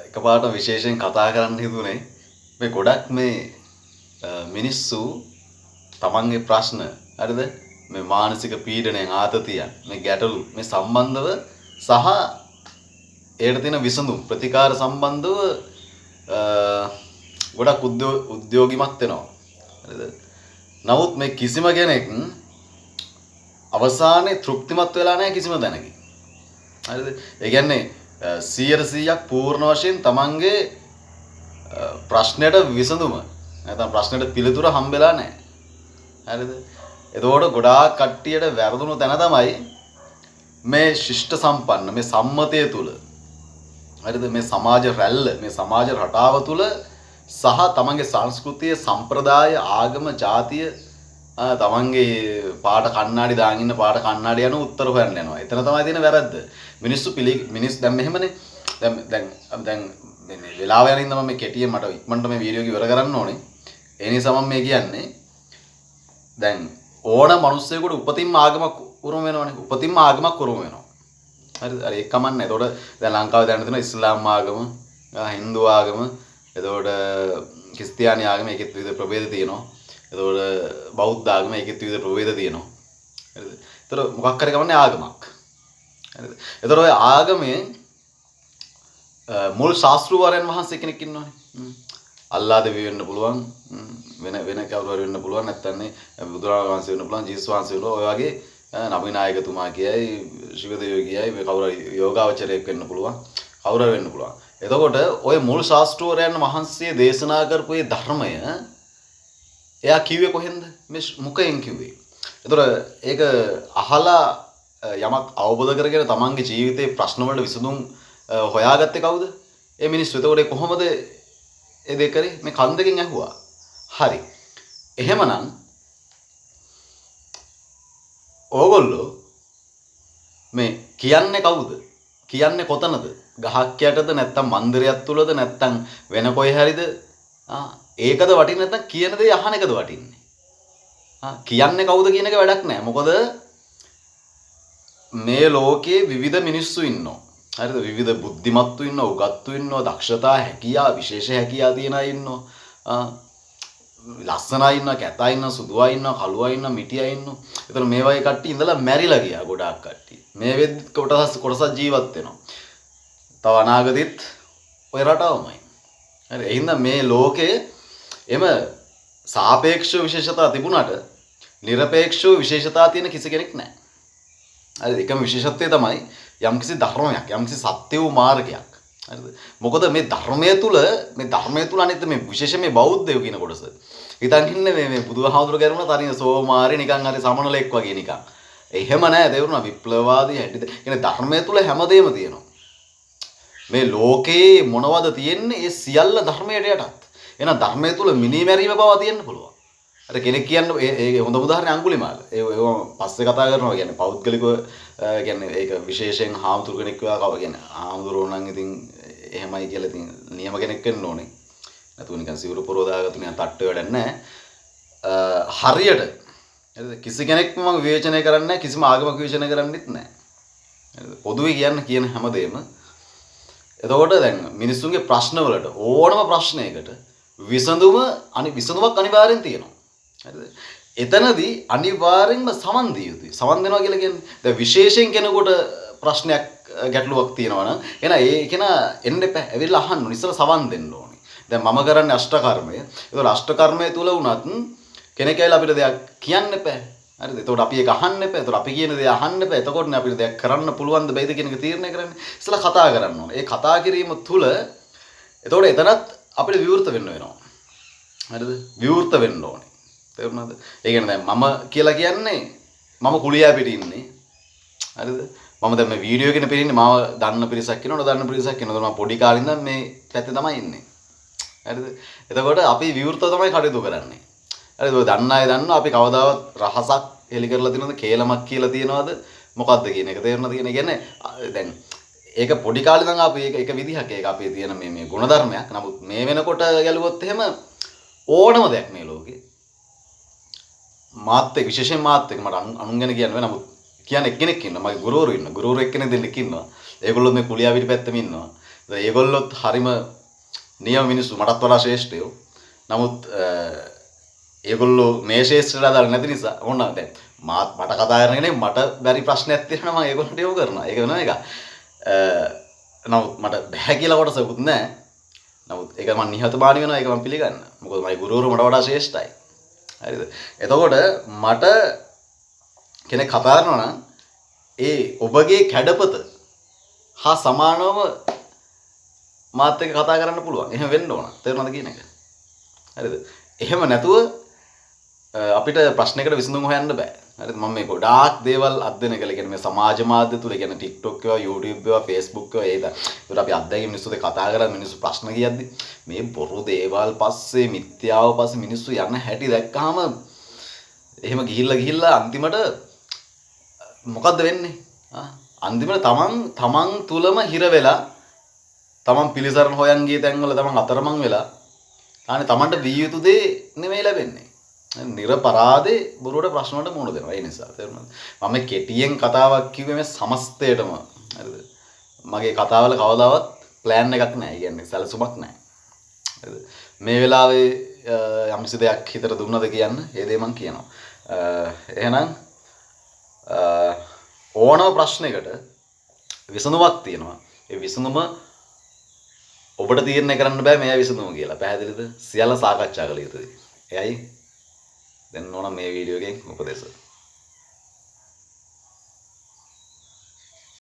එකපාරට විශේෂයෙන් කතා කරන්න හිතුනේ මේ ගොඩක් මේ මිනිස්සු තමන්ගේ ප්‍රශ්න හරිද මේ මානසික පීඩනයන් ආතතියන් මේ ගැටලු මේ සම්බන්ධව සහ ඒට තියෙන විසඳුම් ප්‍රතිකාර සම්බන්ධව ගොඩක් උද්‍යෝගිමත් වෙනවා හරිද. නමුත් මේ කිසිම කෙනෙක් අවසානයේ තෘප්තිමත් වෙලා නැහැ කිසිම තැනකින් හරිද. ඒ කියන්නේ 100%ක් පූර්ණ වශයෙන් තමන්ගේ ප්‍රශ්නයට විසඳුම නැත්නම් ප්‍රශ්නයට පිළිතුර හම්බෙලා නැහැ හරිද. එතකොට ගොඩාක් කට්ටියට වැරදුණු තැන තමයි මේ ශිෂ්ට සම්පන්න මේ සම්මතය තුල හරිද, මේ සමාජ රැල්ල මේ සමාජ රටාව තුල සහ තමන්ගේ සංස්කෘතිය සම්ප්‍රදාය ආගම ජාතිය තමන්ගේ පාට කණ්ණාඩි දාන් ඉන්න පාට කණ්ණාඩි යන උත්තර හොයන්න යනවා. එතන තමයි තියෙන වැරද්ද. මිනිස්සු මිනිස් දැන් මෙහෙමනේ. දැන් දැන් දැන් මේ වෙලාව යන ඉඳන් මම මේ කෙටියෙන් මට ඉක්මනට මේ වීඩියෝ එක ඉවර කරන්න ඕනේ. ඒ නිසා මම මේ කියන්නේ දැන් ඕන මිනිස්සෙකුට උපතින්ම ආගමක් උරුම වෙනවනේ. උපතින්ම ආගමක් උරුම වෙනවා. හරිද? හරි ඒක කමන්නේ. එතකොට දැන් ලංකාවේ දැන තියෙනවා ඉස්ලාම් ආගම, හින්දු ආගම, එතකොට ක්‍රිස්තියානි ආගම, ඒකෙත් විවිධ ප්‍රභේද තියෙනවා. එතකොට බෞද්ධ ආගම, ඒකෙත් විවිධ ප්‍රභේද තියෙනවා. හරිද? එතකොට මොකක් හරි කමන්නේ ආගමක්. හරිද? එතකොට ඔය ආගමේ මුල් ශාස්ත්‍රූවරයන් වහන්සේ කෙනෙක් ඉන්නවනේ. අල්ලා දෙවියෝ වෙන්න පුළුවන්, වෙන වෙන කවුරු හරි වෙන්න පුළුවන්, නැත්නම් නේ බුදුරජාණන් වහන්සේ වෙන්න පුළුවන්, ජීසුස් වහන්සේ වෙන්න පුළුවන්. ඔය වගේ නබි නායකතුමා කියයි, ශිව දෙවියෝ කියයි, මේ කවුරු හරි යෝගාවචරයෙක් වෙන්න පුළුවන්, කවුරු හරි වෙන්න පුළුවන්. එතකොට ඔය මුල් ශාස්ත්‍රූවරයන් වහන්සේ දේශනා කරපු මේ ධර්මය එයා කිව්වේ කොහෙන්ද? මේ මුඛයෙන් කිව්වේ. එතකොට ඒක අහලා යමක් අවබෝධ කරගෙන තමන්ගේ ජීවිතේ ප්‍රශ්න වලට විසඳුම් හොයාගත්තේ කවුද? ඒ මිනිස්සු. එතකොට ඒ කොහොමද ඒ දේ කරේ? මේ කන් දෙකෙන් ඇහුවා. හරි. එහෙමනම් ඕගොල්ලෝ මේ කියන්නේ කවුද? කියන්නේ කොතනද? ගහක් යටද නැත්නම් මන්දිරයක් තුලද නැත්නම් වෙන කොහේ හරිද? ඒකද වටින්නේ නැත්නම් කියන දේ අහන එකද වටින්නේ? කියන්නේ කවුද කියන එක වැඩක් නෑ. මොකද මේ ලෝකේ විවිධ මිනිස්සු ඉන්නවා. හරිද? විවිධ බුද්ධිමත්තු ඉන්නවා, උගත්තු ඉන්නවා, දක්ෂතා, හැකියා, විශේෂ හැකියා තියෙන අය ඉන්නවා. ලස්සන අය ඉන්නවා, කැත අය ඉන්නවා, සුදු අය ඉන්නවා, කළු අය ඉන්නවා, මිටි අය ඉන්නවා. ඒතර මේ වගේ කට්ටිය ඉඳලා මැරිලා ගියා ගොඩාක් කට්ටිය. මේ වෙද්දි කොටසක් ජීවත් වෙනවා. තව අනාගතෙත් ඔය රටාවමයි. හරි. ඒ හින්දා මේ ලෝකයේ එම සාපේක්ෂ විශේෂතා තිබුණාට නිරපේක්ෂව විශේෂතා තියෙන කිසි කෙනෙක් නැහැ. හරිද? එකම විශේෂත්වය තමයි යම්කිසි ධර්මයක්, යම්කිසි සත්‍ය වූ මාර්ගයක්. හරිද? මොකද මේ ධර්මය තුල අනිත් මේ විශේෂ මේ බෞද්ධයෝ කියන කොටස. හිතන් ඉන්නේ මේ මේ බුදුහාමුදුරු ගැරුණා තනිය සෝමාරි නිකන් හරි සමනලෙක් වගේ නිකන්. එහෙම නෑ තේරුණා. විප්ලවවාදී හැටිද. කියන්නේ ධර්මය තුල හැමදේම තියෙනවා. මේ ලෝකේ මොනවද තියෙන්නේ ඒ සියල්ල ධර්මයට යටත්. එහෙනම් ධර්මය තුල මිනී මැරීම පවා තියෙන්න පුළුවන්. අර කෙනෙක් කියන්නේ ඒ හොඳ උදාහරණයක් අඟුලිමාල. ඒ ඒව පස්සේ කතා කරනවා කියන්නේ පෞද්ගලිකව කියන්නේ ඒක විශේෂයෙන් හාමුදුරු කෙනෙක් වෙලා කව කියන්නේ හාමුදුරුවෝ නම් ඉතින් එහෙමයි කියලා ඉතින් නියම කෙනෙක් වෙන්න ඕනේ. නැතුව නිකන් සිවුරු පොරව දාගත්තු නිකන් තට්ටු වැඩක් නැහැ. හරියට හරිද? කිසි කෙනෙක්ම මම විවේචනය කරන්නේ නැහැ, කිසිම ආගමක් විවේචනය කරන්නෙත් නැහැ. හරිද? පොදුවේ කියන්න කියන හැමදේම. එතකොට දැන් මිනිස්සුන්ගේ ප්‍රශ්න වලට ඕනම ප්‍රශ්නයකට විසඳුමක් අනිවාර්යෙන් තියෙනවා. හරිද? එතනදී අනිවාර්යෙන්ම සමන් දිය යුතුයි. සමන් දෙනවා කියලා කියන්නේ දැන් විශේෂයෙන් කෙනෙකුට ප්‍රශ්නයක් ගැටලුවක් තියෙනවා නම් එහෙනම් ඒ කෙනා එන්න එපා. ඇවිල්ලා අහන්න ඕනේ. ඉස්සෙල්ලා සවන් දෙන්න ඕනේ. දැන් මම කරන්නේ අෂ්ටකර්මය. ඒතකොට අෂ්ටකර්මය තුල වුණත් කෙනෙක් ඇවිල්ලා අපිට දෙයක් කියන්න එපා. හරිද? එතකොට අපි ඒක අහන්න එපා. එතකොට අපි කියන දේ අහන්න එපා. එතකොටනේ අපිට දෙයක් කරන්න පුළුවන්ද බැයිද කියන එක තීරණය කරන්නේ. ඉස්සෙල්ලා කතා කරන්න ඕනේ. ඒ කතා කිරීම තුල එතකොට එතනත් අපිට විවෘත වෙන්න වෙනවා. හරිද? විවෘත වෙන්න ඕනේ. තේරුණාද? ඒ කියන්නේ දැන් මම කියලා කියන්නේ මම කුලියා පිට ඉන්නේ. හරිද? මම දැන් මේ වීඩියෝ එකේ පෙන්නේ මාව දන්න පිරිසක් ඉන්නවා, නොදන්න පිරිසක් ඉන්නවා. මම පොඩි කාලේ ඉඳන් මේ පැත්තේ තමයි ඉන්නේ. හරිද? එතකොට අපි විවෘතව තමයි කටයුතු කරන්නේ. හරිද? ඔය දන්න අය දන්නවා අපි කවදාවත් රහසක් හෙලි කරලා තියෙනවද, කේලමක් කියලා තියෙනවද, මොකද්ද කියන එක තේරුණාද කියන එක. කියන්නේ දැන් ඒක පොඩි කාලේ ඉඳන් ආපු ඒක එක විදිහක්. ඒක අපේ තියෙන මේ මේ ගුණධර්මයක්. නමුත් මේ වෙනකොට ගැලුවොත් එහෙම ඕනම දෙයක් මේ ලෝකේ මාත් එක්ක විශේෂයෙන් මාත් එක්ක මට අනුන් ගැන කියන්න බෑ. නමුත් කියන්න එක්කෙනෙක් ඉන්නවා. මගේ ගුරුවරු ඉන්නවා. ගුරුවරු එක්කෙනෙක් දෙන්නෙක් ඉන්නවා. ඒගොල්ලෝ මේ කුලියා පිටි පැත්තෙම ඉන්නවා. ඒගොල්ලොත් හරිම නියම මිනිස්සු, මටත් වඩා ශ්‍රේෂ්ඨයෝ. නමුත් ඒගොල්ලෝ මේ ශේෂ්ත්‍රයට අදාළ නැති නිසා ඕන දැන් මාත් මට කතා කරන කෙනෙක් මට බැරි ප්‍රශ්නයක් තියෙනවා නම් මම ඒගොල්ලන්ට යොමු කරනවා. ඒක වෙනම එකක්. නමුත් මට බැහැ කියලා කොටසකුත් නෑ. නමුත් ඒක මං නිහතමානී වෙනවා, ඒක මං පිළිගන්නවා. මොකද මගේ ගුරුවරු මට වඩා ශ්‍රේෂ්ඨයි. හරිද? එතකොට මට කෙනෙක් කතා කරනවා නම් ඒ ඔබගේ කැඩපත හා සමානවම මාත් එක්ක කතා කරන්න පුළුවන්. එහෙම වෙන්න ඕන. තේරුණාද කියන එක? හරිද? එහෙම නැතුව අපිට ප්‍රශ්නයකට විසඳුම් හොයන්න බෑ. හරිද? මම මේ ගොඩාක් දේවල් අධ්‍යයනය කළා. කියන්නේ මේ සමාජ මාධ්‍ය තුල, කියන්නේ TikTok ඒවා, YouTube ඒවා, Facebook ඒවා, ඒ ඒතර අපි අත්දැකීම් මිනිස්සුත් එක්ක කතා කරලා මිනිස්සු ප්‍රශ්න කියද්දි මේ බොරු දේවල් පස්සේ, මිත්‍යාව පස්සේ මිනිස්සු යන හැටි දැක්කහම එහෙම ගිහිල්ලා ගිහිල්ලා අන්තිමට මොකද්ද වෙන්නේ? අන්තිමට තමන් තුලම හිර වෙලා, තමන් පිළිසරණ හොයන් ගිය තැන්වල තමන් අතරමං වෙලා, අනේ තමන්ට විය යුතු දේ නෙමෙයි ලැබෙන්නේ. නිරපරාදේ බොරුවට ප්‍රශ්න වලට මුහුණ දෙනවා. ඒ නිසා තේරුණාද? මම මේ කෙටියෙන් කතාවක් කිව්වේ මේ සමස්තයටම. හරිද? මගේ කතාවල කවදාවත් ප්ලෑන් එකක් නෑ. ඒ කියන්නේ සැලසුමක් නෑ. හරිද? මේ වෙලාවේ යම්කිසි දෙයක් හිතට දුන්නද කියන්න, ඒ දේ මං කියනවා. එහෙනම් ඕනම ප්‍රශ්නයකට විසඳුමක් තියෙනවා. ඒ විසඳුම ඔබට තීරණය කරන්න බෑ මෙයා විසඳුම කියලා. පැහැදිලිද? සියල්ල සාකච්ඡා කළ යුතුයි. එයයි දෙන්න ඕන මේ වීඩියෝ එකෙන් උපදෙස.